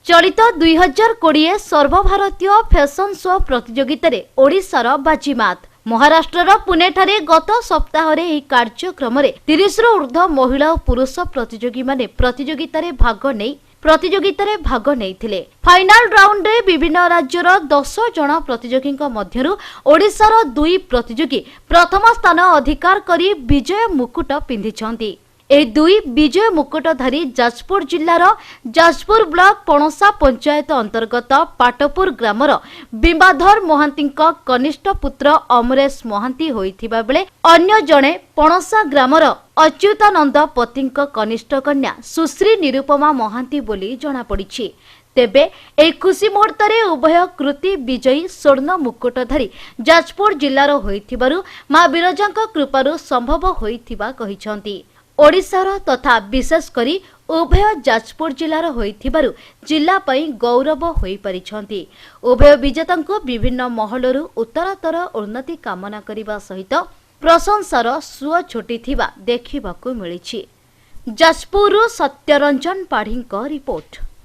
ଚଳିତ 2020 ସର୍ବଭାରତୀୟ fashion show ପ୍ରତିଯୋଗିତାରେ ଓଡ଼ିଶାର ବାଜିମାତ। ମହାରାଷ୍ଟ୍ରର ପୁନେଠାରେ ଗତ ସପ୍ତାହରେ ଏହି କାର୍ଯ୍ୟକ୍ରମରେ 30ରୁ ଉର୍ଦ୍ଧ୍ୱ ମହିଳା ଓ ପୁରୁଷ ପ୍ରତିଯୋଗୀମାନେ ପ୍ରତିଯୋଗିତାରେ ଭାଗ ନେଇଥିଲେ। ଫାଇନାଲ ରାଉଣ୍ଡରେ ବିଭିନ୍ନ ରାଜ୍ୟର 10 ଜଣ ପ୍ରତିଯୋଗୀଙ୍କ ମଧ୍ୟରୁ ଓଡ଼ିଶାର ଦୁଇ ପ୍ରତିଯୋଗୀ ପ୍ରଥମ ସ୍ଥାନ ଅଧିକାର କରି ବିଜୟ ମୁକୁଟ ପିନ୍ଧିଛନ୍ତି। ଏହି ଦୁଇ ବିଜୟ ମୁକୁଟଧାରୀ ଯାଜପୁର ଜିଲ୍ଲାର ଯାଜପୁର ବ୍ଲକ ପଣସା ପଞ୍ଚାୟତ ଅନ୍ତର୍ଗତ ପାଟପୁର ଗ୍ରାମର ବିମ୍ବାଧର ମହାନ୍ତିଙ୍କ କନିଷ୍ଠ ପୁତ୍ର ଅମରେଶ ମହାନ୍ତି ହୋଇଥିବା ବେଳେ ଅନ୍ୟ ଜଣେ ପଣସା ଗ୍ରାମର ଅଚ୍ୟୁତାନନ୍ଦ ପତିଙ୍କ କନିଷ୍ଠ କନ୍ୟା ସୁଶ୍ରୀ ନିରୁପମା ମହାନ୍ତି ବୋଲି ଜଣାପଡ଼ିଛି। ତେବେ ଏହି ଖୁସି ମୁହୂର୍ତ୍ତରେ ଉଭୟ କୃତି ବିଜୟୀ ସ୍ୱର୍ଣ୍ଣ ମୁକୁଟଧାରୀ ଯାଜପୁର ଜିଲ୍ଲାର ହୋଇଥିବାରୁ ମା ବିରଜାଙ୍କ କୃପାରୁ ସମ୍ଭବ ହୋଇଥିବା କହିଛନ୍ତି। ଓଡ଼ିଶାର ତଥା ବିଶେଷ କରି ଉଭୟ ଯାଜପୁର ଜିଲ୍ଲାର ହୋଇଥିବାରୁ ଜିଲ୍ଲା ପାଇଁ ଗୌରବ ହୋଇପାରିଛନ୍ତି। ଉଭୟ ବିଜେତାଙ୍କୁ ବିଭିନ୍ନ ମହଲରୁ ଉତ୍ତରୋତ୍ତର ଉନ୍ନତି କାମନା କରିବା ସହିତ ପ୍ରଶଂସାର ସୁଅ ଛୁଟିଥିବା ଦେଖିବାକୁ ମିଳିଛି। ଯାଜପୁରରୁ ସତ୍ୟରଞ୍ଜନ ପାଢ଼ୀଙ୍କ ରିପୋର୍ଟ।